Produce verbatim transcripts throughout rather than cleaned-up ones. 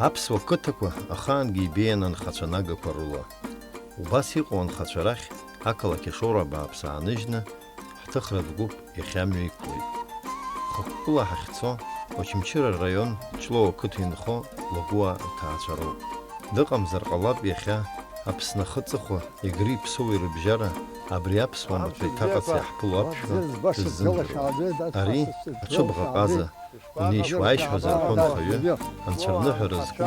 Аԥсуа қыҭақәа ахаангьы ибеиан анхацәа нагақәа рыла. Убас иҟоу анхацәа рахь ақалақь ашоура бааԥс ааныжьны, ҳҭыхратә гәыԥ иахьа амҩа иқәлеит. Хықәкыла ҳахьцо, Очамчыра араион Ҷлоу ақыҭа инхо Лагәуаа рҭаацәа роуп. Дыҟамзар ҟалап иахьа Аԥсны ахы аҵыхәа Егри Ԥсоуи рыбжьара абри аԥсуа маҭәа иҭаҟац иаҳԥыло аԥшәма дыззымдыруа. Ари аҽыбӷаҟаза, унеишь-уааишь ҳәа зарҳәо нхаҩы, анцәа рныҳәара зку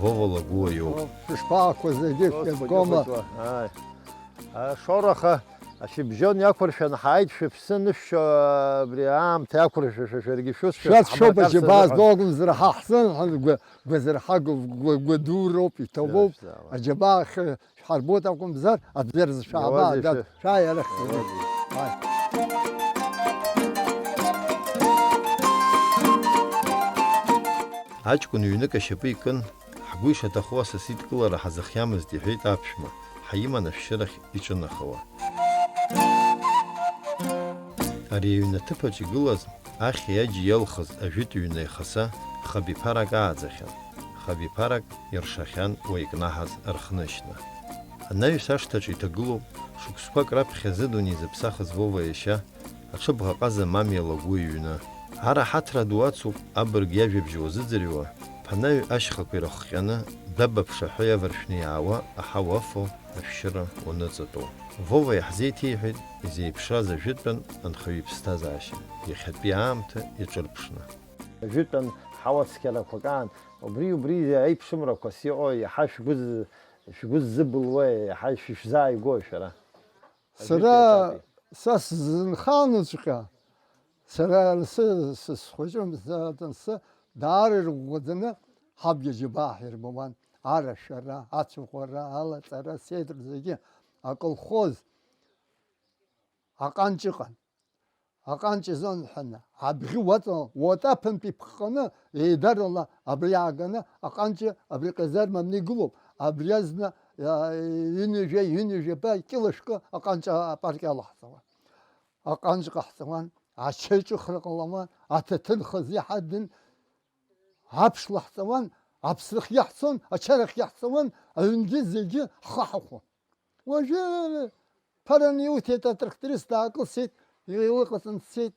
Вова Лагәуа иоуп. Шәышԥаақәа зегьы шәеибгоума? Ааи. Ашоураха ашьыбжьон иақәыршәан, ҳааит, шәыԥсы анышәшьо, абри аамҭа иақәыршәашәа шәаргьы шәусшәа. Шәацәшәоуп, ҳамакар аџьабаа сазыҳәан. Згәаҟымзар ҳаҳзын, ҳан гәы-, гәазырҳагоу, гәы-, гәы-, гәадуроуп, иҭабуп. Даԥсуама. Аџьабаа хы-, шәҳарбоит акәымзар, абзиаразы шәаабаа, иауазеи дад, шәы-, шәааи арахь. Иауазеи. Ааи. Аҷкәын ҩнык ашьапы икын, ҳгәы ишаҭаху асас идкылара ҳазыхиамызт, иҳәеит аԥшәма, ҳаиман ашәшьырахь иҿынахауа. Ари аҩнаҭыԥаҿ игылаз, ахьи аџьи иалхыз ажәытә ҩны аихаса, хабиԥарак ааӡахьан, хабиԥарак иршахьан уа икнаҳаз рхнышьна. Анаҩс ашҭаҿы иҭагылоуп, шықәсқәак раԥхьа зыдунеи зыԥсахыз Вова иашьа, аҽыбӷаҟаза Мамиа Лагәуа иҩны. Ара ҳаҭра ду ацуп, абырг иажәабжь уазыӡырҩуа, ԥанаҩ ашьхақәа ирыхҟьаны, дабаԥша ҳәа иаваршәны иаауа аҳауа афо, ашәшьыра уаныҵатәоу. Вова иаҳзеиҭеиҳәеит изеиԥшраз ажәытәан анхаҩы иԥсҭазаашьа, иахьатәи аамҭа иаҿырԥшны. Ажәытәан ҳауацқьарақәак аан, убри, убри аиԥшымрақәас иҟоу, иаҳа шәгәы з-, шәгәы ззыбылуа, иаҳа шәышәзааигәоу шәара? Сара, ажәытә иаҵәатәи. Са сзынхаланаҵәҟьа, сара сы-, сы-, схәыҷы, са, сы-, даара ирӷәӷәаӡаны ҳаб иаџьабаа ҳирбауан, арашәара, ацәаӷәара, алаҵара, сеидра зегьы, аколхоз аҟанҷ ыҟан. Аҟанҷ азонҳәаны, абӷьы уаҵалан, уатаԥынтә иԥхҟаны, еидарала абри ааганы, аҟанҷы абри казарма аҩны игылоуп, абри азна, а, ҩынҩажәа, ҩынҩажәаба кьылашәкы аҟанҷ апарк алаҳҵауан. Аҟанҷ ҟаҳҵауан, ачаиҿыхра ҟалауан, аҭаҭын хазы иҳадын, аԥш лаҳҵауан, аԥсрахь иаҳцон, ачарахь иаҳцауан, аҩнгьы зегьы ҳхы ҳахәон. Уажәы ԥаран иуҭеит, атракторист даакылсит, илыҟаҵан дцеит,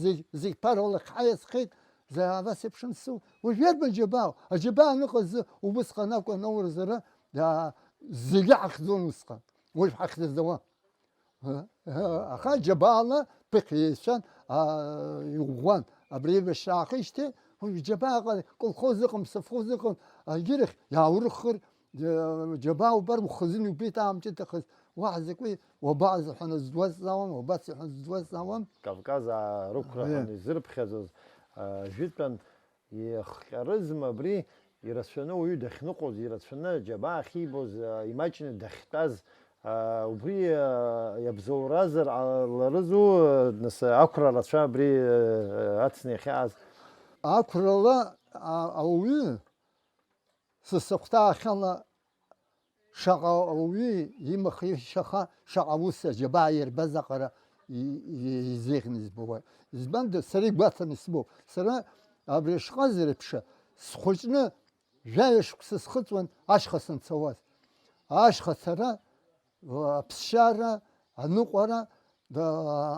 зегь, зегь ԥарала хьаа иазхеит, за-, абас еиԥш анцу. Уажә иарбан џьабаау? Аџьабаа аныҟаз убысҟан акәын ауразара, да, зегьы ҳахьӡон усҟан. Уажә ҳахьӡаӡауа. Аха џьабаала ԥыхьа еицәан, а, иӷәӷәан. Абри еибашьра аахижьҭеи, уажә џьабааҟа колхоз ыҟам, совхоз ыҟам, агьырахь иааурыххыр, џьа-, џьабаа убар ухазын иубеит аамҷыдахаз, уаҳа закәи, уабаҟаз ҳәа назӡуазҵаауан, уабацеи ҳәа назӡуазҵаауан. Кавказ аарықәра Аиа. Ҳәа изырԥхьаӡоз, а, жәытәан Ихҟьарызма абри ирацәаны ауаҩы дахьныҟәоз, ирацәаны аџьабаа ахьибоз, а, имаҷны дахьтәаз, а, убри, а, иабзоуразар ҟаларызу, а, нас, а, ақәра рацәа абри, а, ацны иахьааз? Ақәрала, а, ауаҩы сасыхәҭаахьала Шаҟа ауаҩы имаха ишьаха, шаҟа ус аџьабаа ирбаз аҟара и-, и-, изеиӷьны избауа. Избанда, сара игәаҭаны исымоуп. Сара абри ашҟа зеиԥша схәыҷны жәаҩа шықәса схыҵуан ашьха санцауаз. Ашьха цара, аԥсшьара, аныҟәара, да,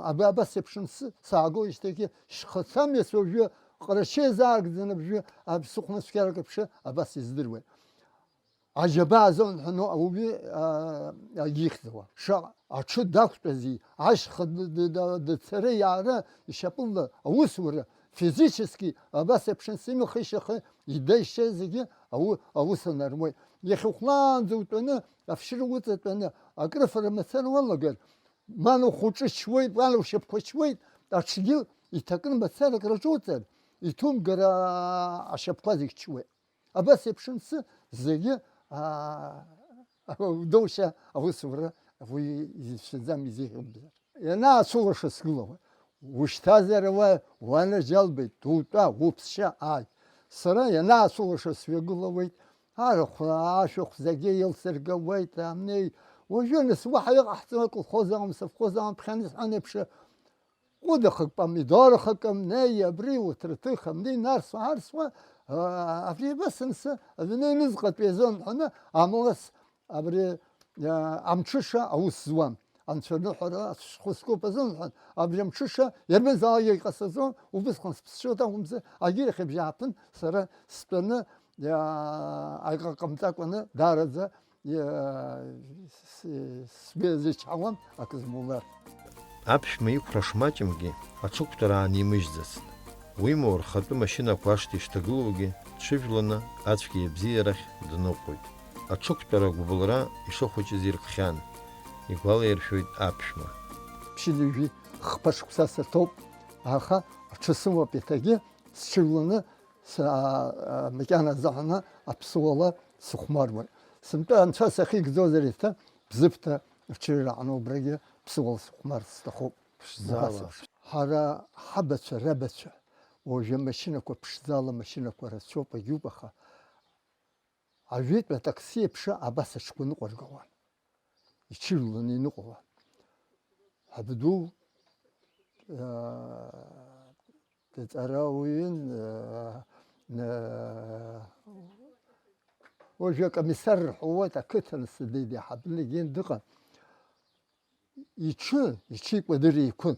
аб-, абас еиԥш анс-, саагоижьҭеигьы шьха цамҩас уажәы ҟарачы иазааргӡаны абжәы, аԥсыхәнацәкьарак аԥшы абас издыруеит. Аџьабаа азонҳәано ауаҩы, а, агьихьӡауа. Шаҟа аҽы дақәтәази, ашьха д-, д-, д-, дцара иаара ишьапыла аусура, физически абас еиԥш анс имахи-шьахи идеишьа зегьы ау-, аус анаруеит. Иахьа ухәлаанӡа утәаны, ашәшьыра уҵатәаны, акрыфара мацара уалагар, ман ухәыҿы чуеит, ман ушьапқәа чуеит, аҽгьы иҭакын мацара акраҿуҵар, иҭумгар, а, ашьапқәа зегь чуеит. Абас еиԥш ансы зегьы, аа, удоушьа аусура уи изыцәшәаӡам, изеиӷьуп. Ианаацәылаша сгылауа, ушьҭазар уа, уанаџьалбеит, утәа, уԥсшьа, ааи. Сара ианаацәылаша сҩагылауеит, арахә, ашәахә зегьы еилсыргауеит, амнеи. Уажәы нас уаҳа иҟаҳҵом, аколхоз аҟам, совхоз аҟам, ԥхьан исҳәан еиԥш, Ҟәыдахак, помидорахак амнеи, абри уҭраҭых амнеи нарсуа-аарсуа, Абри абас ансы, аҩны аҩныҵҟатәи азы амҳәаны, амалас абри, а, амҽыша аус зуам. Анцәа аныҳәара ацәхәы скуп азы амҳәан, абри амҽыша иарбанзаалак иҟасҵаӡом, убысҟан сԥсшьоит акәымзар, агьырахь абжьааԥын сара стәаны, а, акы ҟамҵакәаны даараӡа Иа-, с-, сгәы иазычҳауам акы змоулар. Аԥшәма иқәра шмаҷымгьы, аҽықәтәара аанимыжьӡацт. Уимоу, рхатәы машьынақәа ашҭа ишҭагылоугьы, дҽыжәланы ацәгьеи абзиеи рахь дныҟәоит. Аҽықәтәара агәыбылра ишыхәыҷыз иркхьан, игәалаиршәоит аԥшәма. Ԥшьынҩажәи хԥа шықәса сырҭоуп, аха аҽы сымоуп еиҭагьы, сҽыжәланы са-, а, макьана азыҳәан аԥсуала сыхәмаруан. Сынтәа анцәа сахьигӡозар еиҭа, Бзыԥҭа рҽыҩра аҟны убрагьы ԥсуала сыхәмарц сҭахуп. Ԥшӡала. Ҳара ҳабацәа, рабацәа, уажәы амашьынақәа ԥшӡала, амашьынақәа рацәоуп, агьуп, аха ажәытә атакси еиԥш абас аҽқәа ныҟәаргауан. Иҽыжәланы иныҟәауан. Абду, аа, дҵара уҩын, аа, на-, уажәы акомиссар рҳәоуеит, ақыҭан сыдеи деиҳабны егьин дыҟан. Иҽы, иҽи кәадыри еиқәын.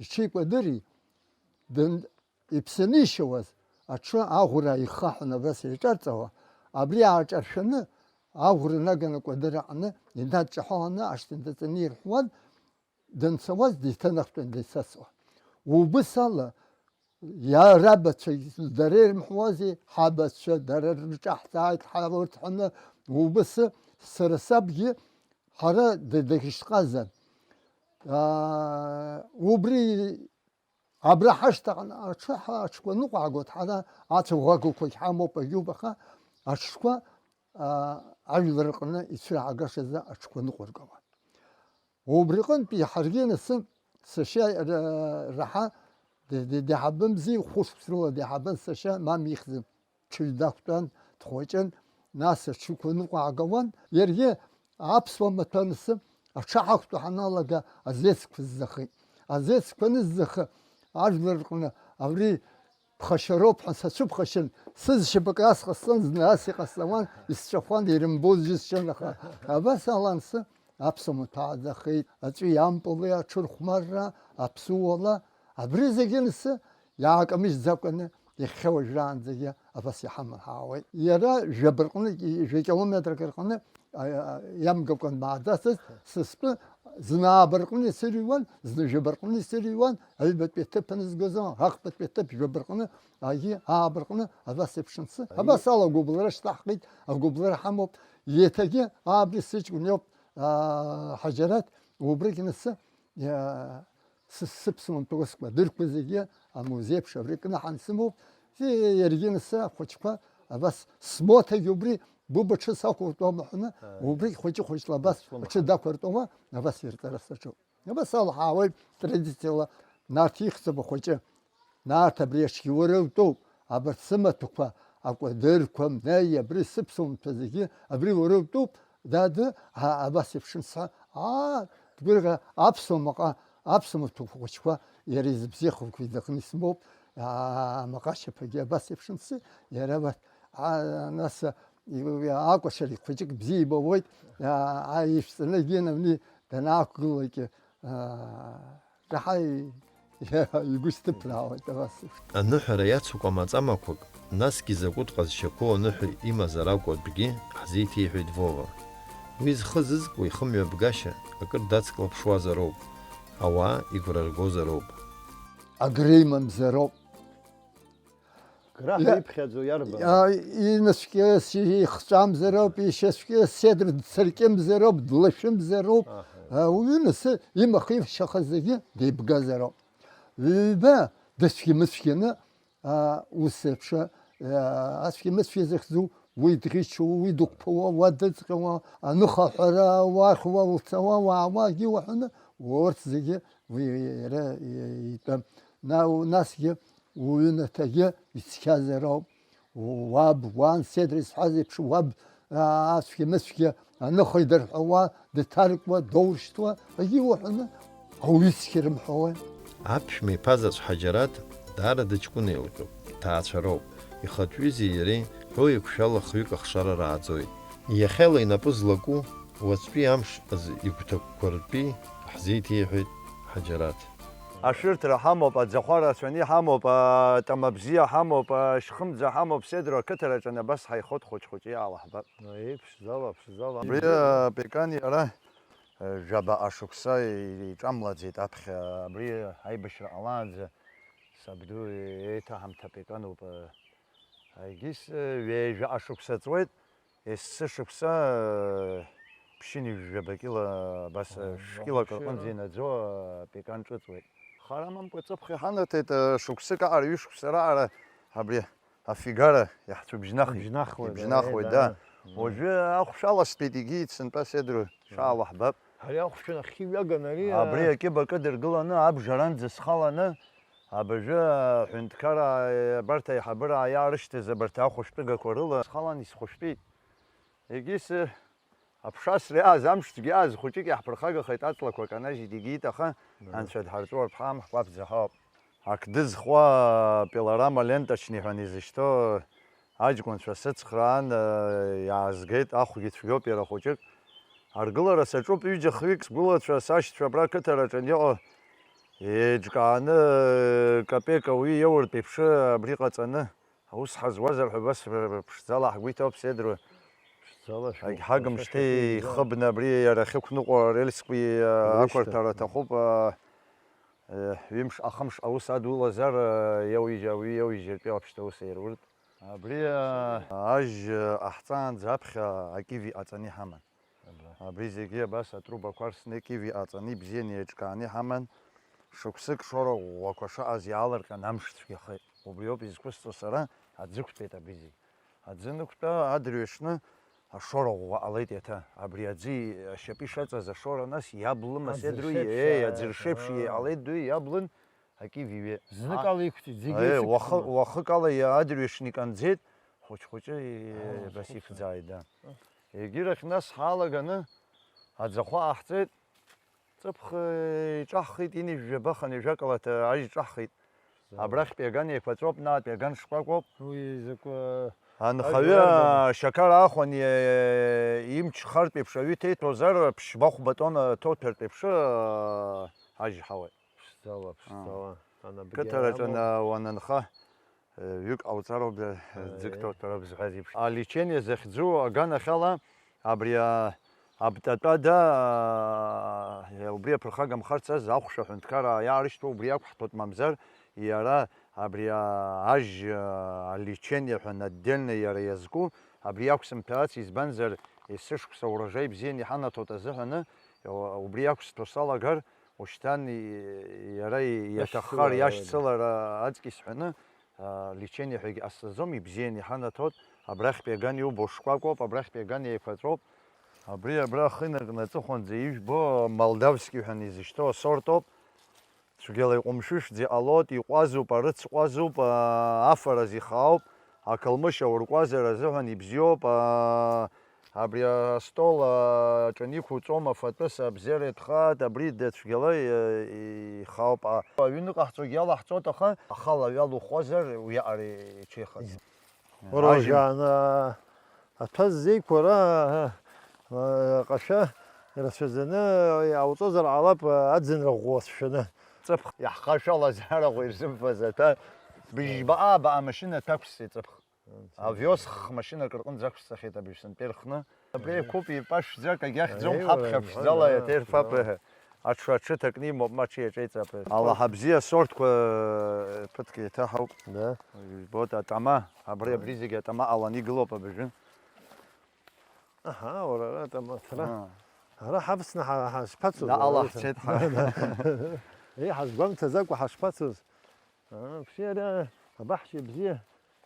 Иҽи кәадыри дын-, иԥсаны ишьауаз аҽы аӷәра ихаҳәын абас иаҿарҵауа, абри ааҿаршәаны, аӷәра наганы кәадыр аҟны инадҿаҳәаланы ашҭа дыҵаны ирҳәуан, данцауаз деиҭанахтәын деицасуа. Убыс ала, иа-, рабацәа дара ирымҳәуази, ҳабацәа дара рҿаҳҵааит, ҳа-, урҭ ҳәаны, убыс сара сабгьы ҳара д-, дагьышьҭҟазан. Аа, убри Абра ҳашьҭаҟны аҽы ҳа-, аҽқәа ныҟәаагоит, ҳара ацәаӷәагақәагь ҳамоуп, агьуп, аха аҽқәа, аа, ажәлар рҟны ицәыраагашазы аҽқәа ныҟәыргауа. Убриҟынтәи ҳаргьы анасы сашьа ра-, раҳа д-, д-, деиҳабымзи, хәышықәса рыла деиҳабын сашьа, мам ихьӡын. Ҽыҩ дақәтәан, дхәыҷын, нас аҽқәа ныҟәаагауан. Иаргьы аԥсуа маҭәа анысы аҽаҳақәтәа ҳаналага, азеҵқәа ззахеит. Азеҵқәа аныззаха, ажәлар рҟны абри ԥхашьароуп ҳәа сацәыԥхашьан, сызшьапык ас ҟасҵан, зны ас иҟасҵауан, исҵәахуан, ирымбоз џьысшьон, аха абас ала ансы аԥсуа маҭәа ааӡахеит. Аҵәи ампыли аҽырхәмарра, аԥсуала, абри зегьы анысы иаакамыжьӡакәаны, иахьа уажәраанӡагьы абас иҳаман ҳаауеит. Иара жәаба рҟны, жәа километрак рҟны, а, а, иамгакәан баадацыз, са стәы зны ааба рҟны исырҩуан, зны жәаба рҟны исырҩуан, аҩбатәи аҭыԥ анызгоз, ахԥатәи аҭыԥ жәаба рҟны, агьи ааба рҟны, абас еиԥш ансы. Абас ала агәыбылра шьҭаҳхит, агәыбылра ҳамоуп, еиҭагьы аабри сыҷкәын иоуп, а, Ҳаџьараҭ, убригь анысы, иа-, Сы-, сыԥсуа мтәақәа, скәадырқәа зегьы амузеи аԥшаара кнаҳан сымоуп. Зи-, иаргьы ансы ахәыҷқәа абас смоҭагь убри быба ҽы сақәыртәоума ҳәаны, убригь хәыҷы-хәыҷла абас аҽы дақәыртәоума, абас ирҵара саҿуп. Абас ала ҳаауеит традициала Нарҭ ихьӡуп ахәыҷы. Нарҭ абри аҽгьы уара утәоуп, абарҭ сымаҭәақәа, акәадырқәа, мнеи, абри сыԥсуа мҭәа зегьы, абри уара утәуп, Дады, а, абас еиԥшын сҳәа, аа, дгәырӷьа, аԥсуа маҟа, аԥсуа маҭәақәа хәыҷқәа иара изыбзиахо дакны исымоуп, аа, амаҟа ашьаԥагьы абас еиԥшын сы, иара абарҭ, аа, нас, а, и-, и-, акәашари хәыҷык бзиа ибауеит, аа, аа, ишәҵаны егьи анамни данаақәгылогьы, аа, Раҳаи игәы сҭыԥраауеит абас еиԥш. Аныҳәара иацуп амаҵамақәак, насгьы закәытә ҟазшьақәоу аныҳәа имазар акәу атәгьы ҳзеиҭеиҳәеит Вова. Уи зхы зызкуа ихымҩаԥгашьа акыр дацклаԥшуазароуп, ауаа игәра ргозароуп. Агра имамзароуп. Граҳәа Иа-, иԥхьаӡо иарбан? иа-, инацәкьыс ихҵәамзароуп, ишьацәкьыс седр дцыркьымзароуп, длашәымзароуп. Аҳа. А, уҩы насы имаха ишьаха зегьы деибгазароуп. Ҩба дыцәгьа-мыцәгьаны, а, ус еиԥш, а, ацәгьа-мыцәгьа захьӡу, уи дӷьычуа, уи дықәԥауа, уа дыҵҟьауа, аныхаҳәара, уахь уа уцауа, уаауа, агьи уаҳәаны, урҭ зегьы уи иара итәы. На-, насгьы Уҩнаҭагьы ицқьазароуп. Уаб, уан, седр исҳәаз еиԥш, уаб, аа, ацәгьа-мыцәгьа аныха идырҳәауа, дҭаркуа, доуршьҭуа, егьи уаҳәаны ауаҩы цқьа рымҳәауеи? Аԥшәма иԥа заҵә Ҳаџьараҭ даара дыҷкәына илҟьоуп, дҭаацәароуп. Ихатә ҩызеи иареи ҳәоу еиқәшәала хҩык ахшара рааӡоит. Иахьала инапы злаку, уаҵәтәи амш азы игәҭакқәа ртәи ҳзеиҭеиҳәеит Ҳаџьараҭ. Ашәырҭра ҳамоуп, аӡахәа рацәаны иҳамоуп, атама бзиа ҳамоуп, ашьхымӡа ҳамоуп, Седру ақыҭараҿы абас ҳаихот хәыҷ-хәыҷы иаалаҳбап. Аиеи, ԥшӡала, ԥшӡала. Абри апекан иара, э, жәаба ашықәса иҿамлаӡеит аԥхьа, абри аибашьра ҟалаанӡа сабду еиҭаҳамҭа пекануп, э, егьыс, э, ҩажәа ашықәса ҵуеит, есышықәса, э, ԥшьынҩажәаба кьыла, абас, э, Ага, шәкьылак вообще, рҟынӡа а? Инаӡо, э, пекан ҿыҵуеит. Хара амамкәа ҵыԥх иҳанаҭеит, э, шықәсык аҟара, ҩышықәса раҟара абри афигара иаҳцәыбжьнахит. Ибжьнахуеит, Ибжьнахуеит, э, да, да. Уажәы ахәшә аласҵеит, егьиит сынтәа Седру, шаалаҳбап. Ари ахәшә нахьхьи ҩаган ари, Абри а- акьыба кыдыргыланы, абжаранӡа схаланы, абыржәы аҳәынҭқараа, абарҭ аиҳабыра иаарышьҭыз абарҭ ахәышәтәыгақәа рыла схалан исхәышәтәит. Егьыс, аԥшасра иааз, амшцәгьа иааз, хәыҷык иаҳԥырхагахеит, аҵлақәа канажьит, егьиит, аха Мгм. Анцәа дҳарҵәуар ҳамҳкәаԥӡа ҳауп. Ак дызхуа пилорама ленточный ҳәа изышьҭоу аҷкәынцәа сыцхраан, э, иаазгеит, ахәгьы цәгьоуп иара хәыҷык. Аргылара саҿуп ҩыџьа-хҩык, сгәылацәа, сашьцәа абра ақыҭараҿы аниҟоу, еиҿкааны, э, капека уи иоуртә еиԥш абри ҟаҵаны. Аус ҳазуазар ҳәа убас ԥшӡала ҳгәы иҭоуп, Седру. Ԥшӡала шәгәы Егьҳагмышьҭеи, ԥшӡала. Ихыбны абри иара ахьықәныҟәо арельскәи, э, Уи ақәырҭара шьҭа. Аҭахуп, э, э, ҩымш, ахымш аус адулазар, э, иауижь-, ауи иауижьыртәи аԥшьҭа аус аируртә. Абри, э, ажь, э, ҟаҳҵаанӡа аԥхьа акиви ҟаҵаны иҳаман. Абра. Абри зегьы абас атрубақәа рсны киви ҟаҵаны ибзианы еиҿкааны иҳаман. Шықәсык шора ӷәӷәақәа шаҟаз иаалырҟьан амш цәгьахеит. Убриоуп изқәысҵо сара, аӡы ықәтәеит абри зегь. Аӡы нықәтәа адырҩаҽны ашора ӷәӷәа ҟалеит иаҭа. Абри аӡы ашьапы ишаҵаз ашора нас иаблыма Аӡы Седру, ршеиԥш, еи, аа, аӡы ршеиԥш аа. Иҟалеит, ду иаблын, акиви ҩы. Знык А, ала иқәҵит, зегьы аиеи, еицықәҵны. Уахы-, уахык ала иа-, адырҩаҽны иканӡеит, хәыҷ-хәыҷы и-, Аа, абас уахык ала. Ифӡааит, да. Егьирахь нас ҳалаганы аӡахәа ҟаҳҵеит, ҵыԥх, э, иҿаҳхит, инажәжәаба хынҩажәа калаҭа ажь ҿаҳхит. Заа. Абрахьтәи аган еиқәаҵәоуп, наҟтәи аган шкәакәоуп. Уи закәы Анхаҩы ажәлар рбаны. Шьақар аахәан, э, имч хартә еиԥш аҩы ҭеиҭозар, ԥшьба-хәба тонна ҭоҭәартә еиԥш, э, ажь ҳауеит. Ԥшӡала, Аа. ԥшӡала. Анабгьы Қыҭараҿы амоуп. ана-, уанынха, ҩык ҟауҵароуп, Аиеи. Ӡык ҭоуҭәароуп зҳәаз еиԥш. Алечение захьӡу аганахьала абри а-, абтатәада, а, убри аԥырхагамхарц азы ахәшә аҳәынҭқараа иаарышьҭуа убри ақәҳҭоит, мамзар иара абри а-, ажь, а, алечение ҳәа отдельно иара иазку абри иақәсымҭәаац, избанзар есышықәса урожай бзианы иҳанаҭоит азыҳәаны, убри иақәсҭо салагар, ушьҭан и-, иара и-, иаҭаххар Иашьцылара. Иашьцылара аҵкьыс ҳәаны, а, лечение ҳәагьы ҟасҵаӡом, ибзианы иҳанаҭоит, абрахьтәи аган иубо шкәакәоуп, абрахьтәи аган еиқәаҵәоуп. Абри абра ахы инаркны аҵыхәанӡа ижәбо молдавский ҳәа изышьҭоу асорт ауп. Цәгьала иҟәымшәышәӡа иҟалоит, иҟәазуп, арыц ҟәазуп, а, афараз ихаауп, ақалмышь ауркуазар азыҳәан ибзиоуп, а, Абри астол аҿы иқәуҵом афатәыс абзиара иҭхааит, абри дацәгьала ихаауп. Аҩны иҟаҳҵогьы иалаҳҵоит, аха ахала иалухозар уиаҟара иҽеихаӡом. Уара уажәааны аҭәа ззеиқәара ҟашәа ирацәаӡаны иҟауҵозар ҟалап, аӡынра ӷәӷәа ацәшәаны. Ҵыԥх иаҳхашәалаз арахә ирзымфаз аҭәа быжьба ааба амашьына ҭақәсҵеит ҵыԥх. Авиос х-, машьынак рҟынӡа ақәсҵахьеит абыжь сынтәа ирхны. Абри ақәыԥ ипашәӡак агьахьӡом, Аиеи, ҳаԥхьа уара, ԥшӡала мҳәан, иаҭа ирфап, аа. Аҽы аҽы ҭакны имоуп, маҷ иаҿеиҵап. Алаҳа бзиа асортқәа, э, ԥыҭк еиҭаҳауп. Да. Избоит, атама, абри, абри зегьы атама ҟаланы игылоуп абыжьы. Аҳа, уара ара атама, ара. Аа. Ара ҳавсны ҳа-, ҳашԥацоз, Наҟ ала уара? Ҳцеит ҳа. Еи, ҳазгәамҭаӡакәа ҳашԥацоз? Аа, вообще ара абаҳча бзиа,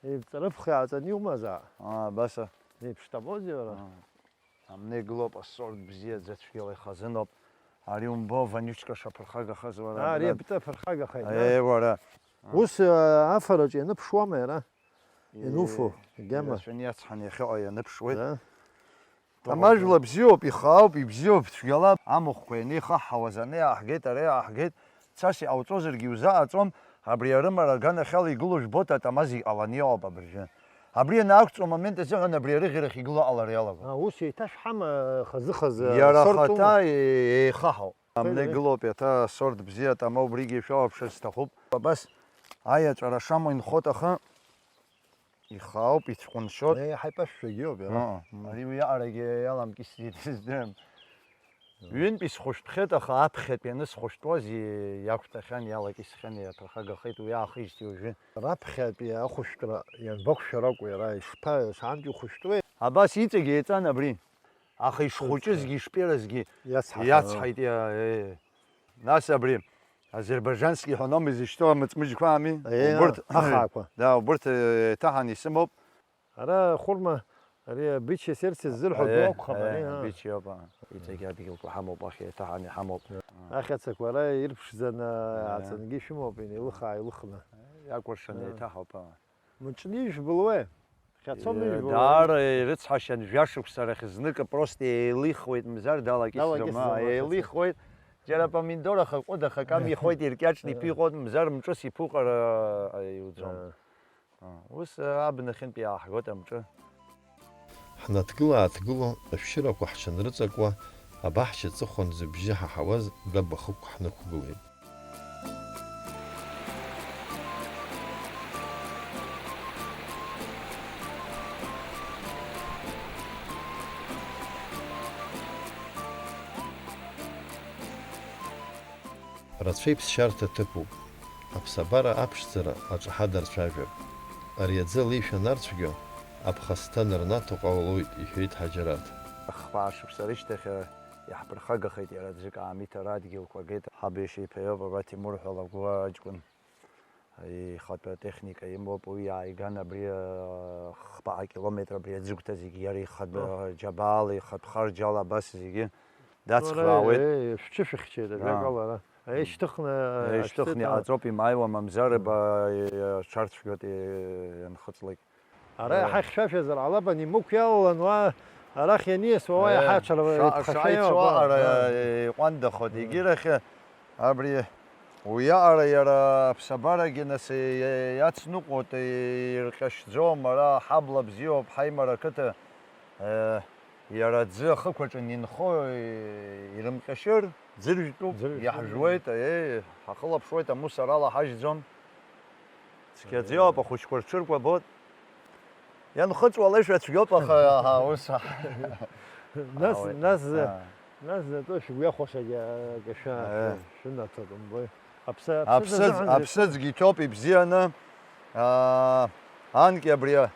еивҵарыԥхьа иааҵаны иумазаап. Аа, абаса. Еиԥштәабоузеи уара? Аа. Амни гылоуп, асорт бзиаӡа цәгьала ихазыноуп. Ари умбо, вонючка шаԥырхагахаз уара, Ари брат. Абтәы аԥырхагахеит, Аиеи, да? Уара. Ус, а, афараҿы ианыԥшуама иара? Иануфо, Е, агьама. Ирацәаны иацҳан иахьыҟоу ианыԥшуеит. Да. Тамажәла бзиоуп, ихаауп, ибзиоуп, цәгьала амахәқәа ианеихаҳҳауаз ани ааҳгеит, ари ааҳгеит, цас иҟауҵозаргьы иузаҟаҵом, Абри арымара аганахьала игылоу жәбоит, атама зегь ҟаланы иҟоуп абыржәы. Абри ианаақәҵуа амомент азыҳәан абри арыӷьарахь игылоу ҟалара иалагоит. А, ус еиҭашәҳама хазы-хазы? Иара сорт ахаҭа ума? Е-, еихаҳауп. Амна игылоуп, иаҭа асорт бзиа атама, убригьы ишәоуаԥшыр сҭахуп. Абас аиаҵәара шамоу инхоит, аха ихаауп, ицәҟәыншьоит. Еиҳа иԥашәшәагьы иоуп иара. Ыҟам. Мм. Ари уи аҟарагьы иаламкьысӡеит, издырам. Ҩынтә исхәышәтәхеит, аха аԥхьатәи анысхәышәтәуаз и-, иақәтәахьан, иалакьысхьан, иаԥырхагахеит, уи аахижьҭеи уажәы. Раԥхьатәи ахәышәтәра ианбақәшәар акәу иара, ишԥа-, шаантәи ухәышәтәуеи? Абас иҵегь еиҵан абри. Аха ишхәыҷызгьы, ишперазгьы иацҳахьан. Иацҳаит, иа-, е. Нас абри азербайџански ҳәа ном изышьҭоу амыҵмыџьқәа ами? Е, убырҭ, ахаақәа. Да, убырҭ, е, еиҭаҳан исымоуп. Ара хәырма, ари бича сердце ззырҳәо, е, ду акәхап, е, ари, а. Бича иоуп, а. Иҵегь адгьылқәа ҳамоуп, ахь еиҭаҳан иҳамоуп. Ахьацақәа ара ирԥшӡаны, е, аҵангьы шәымоуп, инеилых-ааилыхны. Иакәыршаны, е, еиҭаҳауп, а. Мыҿны ижәбылуеи? Хьацома ижәбылуеи? Даара ирыцҳашьан, жәашықәса рахь знык просто еилихуеит, мзар далакьысӡом, далакьысӡом, а, еилихуеит. Џьара помидор ахаҟәыд ахакам ихоит, иркьаҿны иԥиҟоит, мзар мҿыс иԥуҟара, а, иуӡом. А. А, ус, а, абнахьынтә иааҳгоит амҿы. Ҳнаҭгыла-ааҭгыло, ашәшьырақәа ҳҽанрыҵакуа, абаҳча аҵыхәан зыбжьы ҳаҳауаз Даба хықәк ҳнықәгылеит. Рацәа иԥсшьарҭа ҭыԥуп. Аԥсабара аԥшӡара аҿаҳа дарцәажәап. Ари аӡы алеишәа анарцәгьо, аԥхасҭа нырнаҭо ҟалалоит, иҳәеит Ҳаџьараҭ. Хԥа шықәса рышьҭахь, иаҳԥырхагахеит иара аӡәык аамиҭара адгьылқәа агеит. Ҳаб иашьа иԥа иоуп, Аба Ҭемур ҳәа лгәы аҷкәын. Ихатә атехника имоуп, уи иааиган абри, а, хԥа километр абри аӡыгәҭа зегьы иара ихатә, о, џьабаала, ихатә харџьала абас зегьы дацхраауеит. Уара, е, шәҽышәыхьчеит, а, ажәакала, ара. Еишьҭыхны, еишьҭыхны ашәҭыҭ, а, иҟаҵоуп, имааиуа, мамзар, мм, ба, е, аҽарцәгьоуп, е, ианхыҵлак. Ара, э, иаҳа ихьшәашәазар ҟалап, анимықә иалалан уа, арахь ианиасуа уа, э, иаҳа аҽара ша-, иԥхашәа шаицуа иоуп, аҟара, а, э, иҟәандахоит. Егьирахь абри уиаҟара иара аԥсабарагьы нас, э, иацныҟәоит, э, ирҟьашьӡом, ара ҳабла бзиоуп, ҳаимара ақыҭа, э, иара аӡы ахықәаҿы инхо, э, ирымҟьашьыр, ӡыржәтәуп, ӡыржәтәуп, иаҳжәуеит, э, ҳахылаԥшуеит, амусор алаҳажьӡом. Цқьаӡа иоуп, ахәыҷқәа рҽыркәабоит. Ианхыҵуа алеишәа цәгьоуп, аха, аҳа, ус. Нас, ауеит, нас, а, нас затәы шәгәы иахәашагьы акы шәа-, э, шәынаҭоит, умбои. Аԥсы, аԥсыӡ, аԥсыӡ азыҳәан аԥсыӡгьы иҭоуп ибзианы, аа, анкьа абри, э,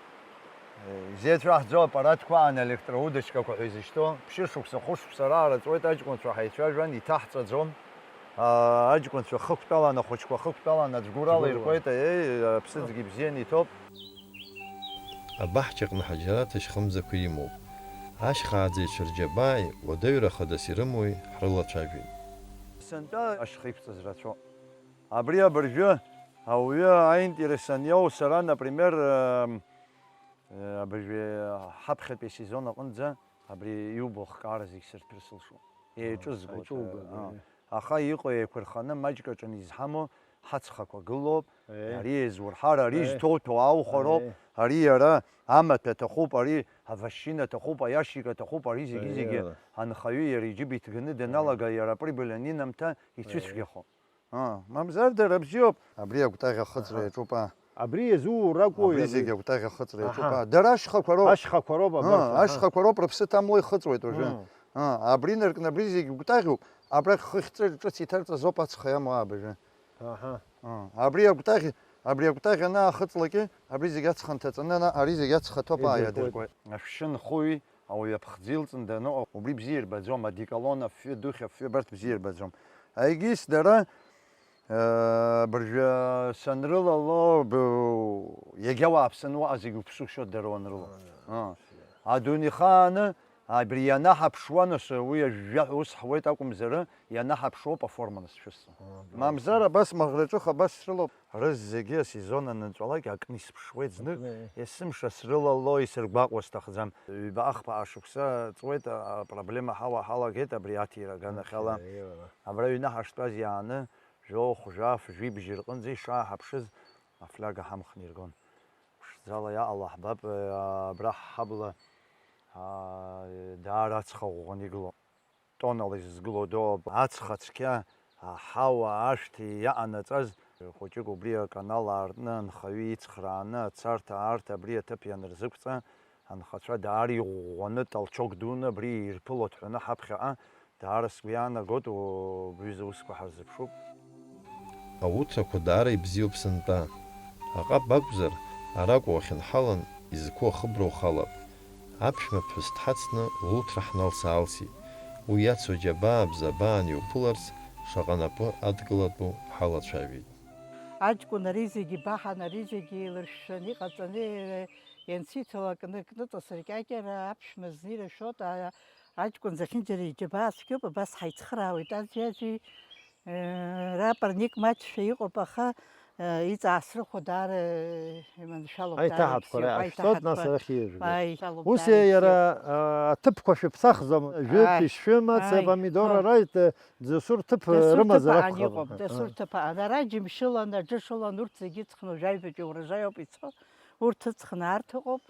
изеицәаҳҵо аппаратқәа аан, электроудочкақәа ҳәа изышьҭоу, ԥшьышықәса, хәышықәса раара ҵуеит, аҷкәынцәа ҳаицәажәан, иҭаҳҵаӡом. Аа, аҷкәынцәа хықәтәалан, ахәыҷқәа хықәтәалан, аӡә гәырала иркуеит, аиеи, аԥсыӡгьы бзианы иҭоуп. Абаҳчаҟны Ҳаџьараҭ ашьхымзақәа имоуп. Ашьхааӡаҩцәа рџьабааи уадаҩра хадас ирымоуи ҳрылацәажәеит. Сынтәа ашьха иқәҵаз рацәоуп. Абри абыржәы, ауаҩы аинтерес аниоу, сара, например, э, э, абыржәы ҳаԥхьатәи асезон аҟынӡа абри иубо ахкаара зегь сырҭәыр сылшоит. Еиҿызгоит, еиҿугоит, аа. Аха иҟоу еиқәырханы маҷк аҿы изҳамоу ҳацхақәа гылоуп. Ари еизурҳар, ари зҭоуҭәоу аухароуп, ари иара амаҭәа аҭахуп, ари авашьына аҭахуп, аиашика аҭахуп, ари зегьы-зегьы анхаҩы иара иџьыба иҭганы даналага, иара априбыль анинамҭа ицәыцәгьахо. Аа, мамзар дара бзиоуп. Абри агәҭаӷь ахыҵра иаҿуп, аа. Абри иазуур ракәу? Абри зегь агәҭаӷь ахыҵра иаҿуп, аа. Дара ашьхақәа роуп. Ашьхақәа роуп абарҭ, аа, аҳа. Ашьхақәа роуп, рыԥсы ҭамло ихыҵуеит уажәы. Мм. Аа, абри инаркны абри зегь гәҭаӷьуп. Абрахь хыхь ҵәыр ҿыц иҭарҵазоуп ацха иамоу аабажәы. Аҳа. Аа, абри агәҭаӷь, абри агәҭаӷь анаахыҵлакгьы, абри зегь ацха нҭаҵаны ана-, ари зегь ацха ҭоуп, аа, иадыркуеит. Ашәшьы нхои, ауаҩы аԥхӡы илҵны даныҟоу, убри бзиа ирбаӡом, одеколон, афҩы духь, афҩы абарҭ бзиа ирбаӡом. Егьыс дара, э, абыржәы санрылало, б-, иагьа уааԥсаны уаҟа зегь уԥсушьоит дара уанрыло. Аа. Адунеихааны абри ианаҳаԥшуа, нас уи ажәжәаҳәа ус ҳуеит акәымзар, ианаҳаԥшуоуп аформа нас шәысҵо. Мамзар абас маӷраҿых абас срылоуп. Рызегьы асезон анынҵәалак акны исԥшуеит знык, акны, есымша срылало, исыргәаҟуа сҭахӡам. Ҩба-ахԥа ашықәса ҵуеит, а, апроблема ҳауа ҳалагеит абри аҭира аганахьала. Аҭира, еиуара. Абра аҩны ҳаштәаз иааны, Жәохә, жәаф, жәибжь рҟынӡа ишааҳаԥшыз, афляга ҳамхны иргон. Ԥшӡала иаҟало ҳбап, абра ҳҳабла, аа, даара ацха ӷәӷәаны игылоуп. Тоннала изызгылоу доуп. Ацха цқьа, аҳауа, ашәҭ иаҟанаҵаз, хәыҷык убри аканал аартны, анхаҩы ицхрааны, ацарҭа аарҭа абри аҭыԥ ианырзықәҵа, анхацәа даара иӷәӷәаны, толчок дуны абри ирԥылоит ҳәаны ҳаԥхьаҟа, даара сгәы иаанагоит, убри аҩыза усқәа ҳарзыԥшуп. Ауҭрақәа даара ибзиоуп сынтәа. Аҟаб акәзар, аракәа уахьынҳалан, изқәу ахыбра ухалап. Аԥшәма ԥҳәыс дҳацны луҭра ҳналс-аалсит. Уи иацу џьабаа-бзабаа аниуԥыларц, шаҟа напы адкылатәу ҳалацәажәеит. Аҷкәын ари зегьы ибаҳан, ари зегьы еилыршәшәаны иҟаҵаны, ианциҭалак кны-, кныҵасыркьакьара аԥшәма зны ирашәоит, а-, аҷкәын зехьынџьара иџьабаа цәгьоуп, абас ҳаицхыраауеит аӡәи-аӡәи, э, рапорник маҷшәа иҟоуп, аха, э, иҵаасрыхәо даара, э, иманшәалоуп, даара Аиҭаҳатәқәа ибзиоуп, рахь ишәҵоит, нас аиҭаҳатәқәа. Арахь ииажәлоит. Ус иара, а, аҭыԥқәа шәыԥсахӡом, жәытә, Ааи. Ишәымац, Ааи. Апомидор, Ҳо. Ара ит-, Дасу рҭыԥ Дасу рымазар рҭыԥ аан акәхап. Иҟоуп, дасу Ҳа. Рҭыԥ аан. Ара џьымшьылан, аџышылан, урҭ зегьы ыҵхны уажәаҩбатәи урожаиоуп ицо. Урҭ ыҵхны арҭ ыҟоуп.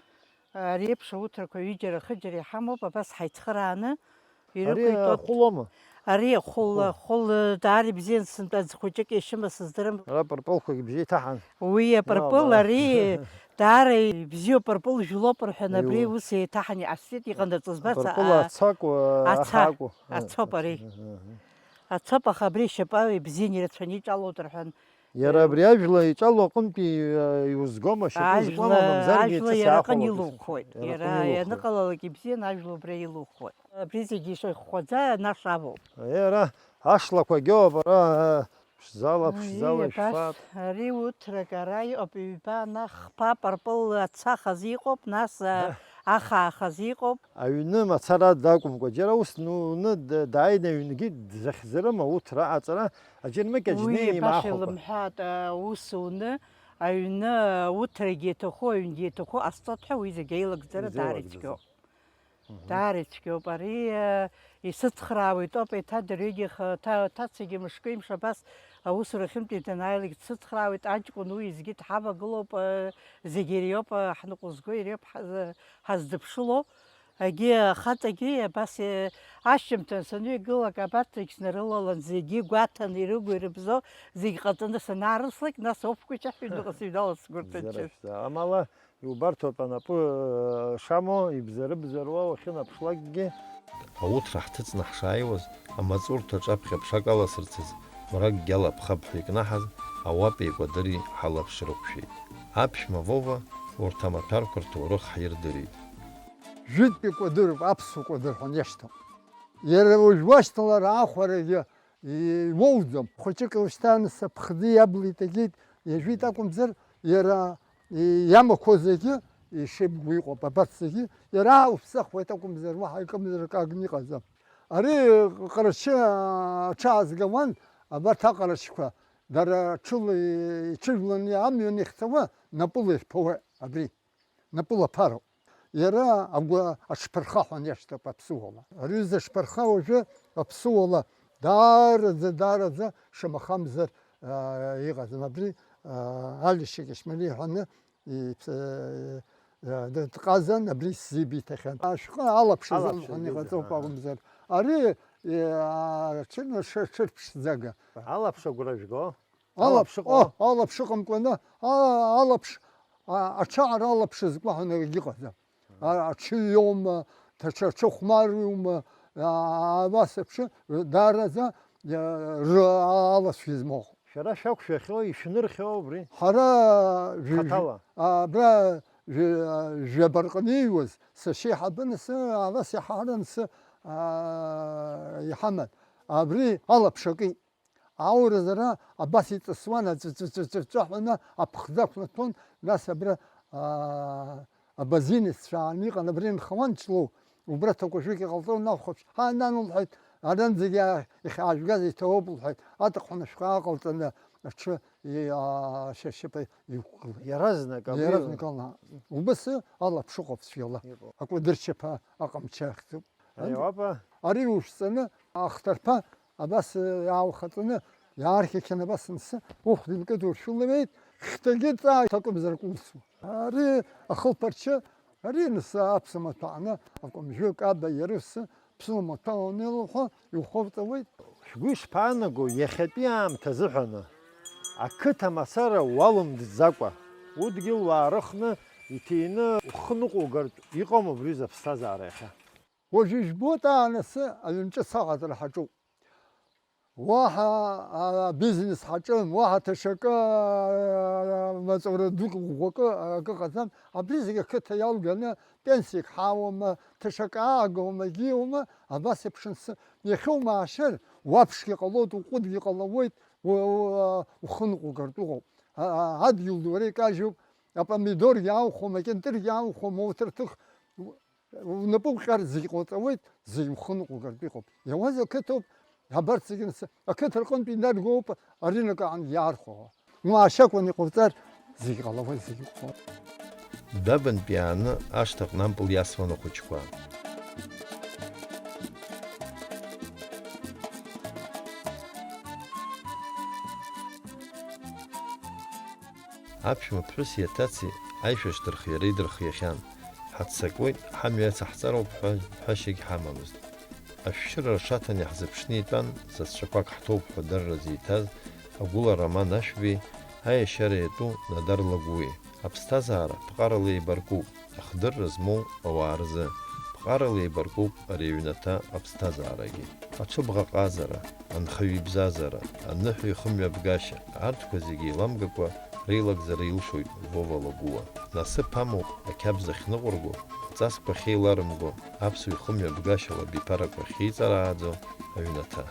Ари еиԥш ауҭрақәа ҩыџьара, хыџьара иҳамоуп, абас ҳаицхырааны Ари ирықәиҭәоит. Ахәылома? Ари ахәыл, Ахәыл. Ахәыл даара ибзиан, сынтәа аӡ хәыҷык ишьыма сыздырам. Ара апырпылқәагьы бжьы иҭаҳан. Уи апырпыл, Иаала. Ари даара ибзиоуп, апырпыл жәлоуп рҳәан, абри Иу. Ус еиҭаҳан иҟасҵеит, иҟанаҵ збац, Апырпыл а, ацакәу, аца, ахакәу? Ацоуп ари. Аха, аха. Ацоуп, аха абри ашьапы ибзиан ирацәаны иҿалоит рҳәан. Иара Э, абри ажәла иҿало аҟынтәи, э, иузгома, шьапы Ажәла, узгома, мамзаргьы ажәла ҿыц иара аҟын аахәалоуп. Илухоит. Иара Иара, аҟын илухуеит. Ианыҟалалак ибзиан, ажәла убра илухуеит. Абри зегьы ишыхәхәаӡа, нас авоуп. Иара ашлақәагьоуп, ара, э, ԥшӡала, Ари ԥшӡала абас, ишфап. Ари уҭрак ара иҟоуп, ҩба, ана хԥа пырпыл ацахаз иҟоуп, нас, а, Ҳа. Ахаахаз иҟоуп. Аҩны мацара дакәымкәа, џьара ус нуны д-, дааины аҩнгьы дзахьӡарым ауҭра аҵара, аџьармыкьаҿ Уи днеины баша имаахәакәа. Илымҳәат, а, ус уны, аҩны ауҭрагьы иаҭаху, аҩнгьы иаҭаху ҟасҵоит ҳәа уи зегьы аилагӡара Зегьы даара аилагӡара. Ицәгьоуп. Мгм. Даара ицәгьоуп. Ари, э, исыцхраауеит ауп, еиҭа дырҩегьых, э, ҭа-, ҭацагьы мышкы ҩымш абас аусура ахьынтәи данааилак дсыцхраауеит, аҷкәын уи изгьы дҳавагылоуп, э, зегь ириоуп, э, ҳныҟәызго ириоуп ҳаз-, ҳаззыԥшыло. Агьи ахаҵагьы абас, э, ашьжьымҭан саныҩагылак, абарҭ зегь снарылалан, зегьы гәаҭаны ирыгу ирыбзоу зегь ҟаҵаны санаарыслак, нас офкәа ичаҳәа ҩныҟа сыҩналан сгәы рҭынчын. Зара, амала Иубарҭоуп анапы, э, шамоу, ибзарыбзаруа уахьынаԥшлакгьы. Ауҭра ҳҭыҵны ҳшааиуаз, амаҵурҭа аҿаԥхьа ԥшак аласырцаз, мракгьы алаԥхап ҳәа икнаҳаз, ауапеи кәадыри ҳалаԥш рықәшәеит. Аԥшәма Вова урҭ амаҭәарқәа рҭоурых ҳирдырит. Жәытәтәи кәадыруп, аԥсуа кәадыр ҳәа иашьҭоуп. Иара уажә уашьҭалар аахәарагьы иуоуӡом. Хәыҷык лышьҭан, сыԥхӡы иаблит, агеит, иажәит акәымзар, иара иамақәоу зегьы ишибго иҟоуп, абарҭ зегьы иара уԥсахуеит акәымзар, уаҳа икымзар акагны иҟаӡам. Ари Ҟарачы аҽаазгауан, абарҭ аҟарачқәа, дара ҽыла иҽыжәланы амҩан ихьцауа, напыла ирԥауа абри. Напыла ԥароуп. Иара агәы аҽԥырхаҳәан иашьҭоуп аԥсуала. Ари зыҽԥырха уажәы аԥсуала даараӡа, даараӡа шамахамзар, аа, иҟаӡам. Абри, аа, Алишьа Кьашьмали иҳәаны иԥ-, аа, дҟазан, абри сзибиҭахьан. Ашәҟәы алаԥш Алаԥш азымҳәан азымҳәан. Иҟаҵоуп акәымзар. Ари, аа, ҽырԥшӡага. Алаԥш агәра жәго? Алаԥш, Алаԥш ыҟоу? О, алаԥш ыҟамкәаны, а, алаԥш, а, аҽаара алаԥш зкуа ҳәа акгьы ыҟаӡам. А, аҽыҩ иоума, даҽа аҽы хәмарума, а, абас аԥшы, даараӡа, а, ры-, а, алацәа измоуп. Шәара шәақәшәахьоу, ишәнырхьоу убри? Ҳара жә-, Хаҭала? А, абра жә-, а, жәаба рҟны ииуаз, сашьа иҳабын, сы, абас иҳаран, сы, а, иҳаман. Абри алаԥш акит. Ауразара абас иҵысуан, аҵәыҵәыҵәыҵәыҵәыҳәаны аԥхӡы ақәнаҭәон, нас абра, аа, абазин ицәааны иҟан, абра инхауан Ҷлоу, убра ҭакәажәык иҟалҵон, нахәаԥш, ҳа, нан, лҳәеит, арантәигьы иахьаажәгаз иҭабуп, лҳәеит, аҭыхҳәа ашәҟәы ааҟалҵаны аҽы, и-, аа, шьапы иқәгылеит. Иаразнак абри Иаразнак ала. Убас алаԥш ыҟоуп цәгьала. Иҟоуп. Акәадырчаԥа аҟамчы ахьӡуп. Ари уапа? Ари ушәҵаны, ахҭарԥа абас иаухаҵаны, Иаархьахьан абас ансы, ухәда инкыдуршәылеит, хьҭагьы ҵааит акәымзар акәымсуа. Ари ахылԥарчы, ари ансы аԥсуа маҭәа аҟны акәымжәы каба иарывсы, ԥсуа маҭәа анылахәа иухоуҵауеит. Шәгәы ишԥаанаго, иахьатәи аамҭа азыҳәаны ақыҭа мацара уалымдӡакәа, удгьыл уаарыхны, иҭины ухы ныҟәугартә иҟоума абри аԥсҭазаара иахьа? Уажәы ижәбоит, аанасы аҩнҿыц аҟаҵара ҳаҿуп. Уаҳа, а, бизнес ҳаҿым, уаҳа ҭашакы, а, маҵура дук ӷәӷәакы акы ҟаҵам. Абри зегь ақыҭа иалганы, пенсиак ҳауама, ҭашак аагома, егьиума, абас еиԥш ансы, иахьумаашьар, уаԥшгьы ҟалоит, уҟәыдгьы ҟалауеит, у-, у-, ухы ныҟәгартә уҟоуп. А, а, адгьыл ду уара икажьуп, апомидоргьы аухәом, акьынтыргьы аухәом, уҭырҭых, унапы уҟьар зегь ҟауҵауеит, зегь ухы ныҟәгартә иҟоуп. Иауазеи ақыҭоуп, абарҭ зегьы ансы, ақыҭа рҟынтә инаргоуп, аринак аан иаархәауа. Уаашьакәын иҟауҵар, зегь ҟалауеит, зегь ҟалауеит. Дәабантә иааны ашҭаҟны ампыл иасуан ахәыҷқәа. Аԥшәма ԥҳәыси аҭацеи аишәа шдырхиара идырхиахьан. Ҳаццакуеит, ҳамҩа иацаҳҵароуп ҳәа ҳәашьагь ҳамамызт. Ашәшьыра ршаҭан иаҳзыԥшны итәан, сасцәақәак ҳҭоуп ҳәа дарра зиҭаз Агәыла Роман Ашәбеи, аиашьара иатәу Надар Лагәуеи. Аԥсҭазаара ԥҟарала еибаркуп, ахдырра змоу ауаа рзы. Ԥҟарала еибаркуп ари аҩнаҭа аԥсҭазаарагьы. Аҽыбӷаҟазара, анхаҩ ибзазара, аныҳәаҩ ихымҩаԥгашьа, арҭқәа зегьы еиламгакәа реилагӡара илшоит Вова Лагәуа. Насыԥ амоуп ақьабз ахьныҟәырго, аҵасқәа ахьеиларымго, аԥсуа ихымҩаԥгашьала абиԥарақәа ахьеиҵарааӡо аҩнаҭа.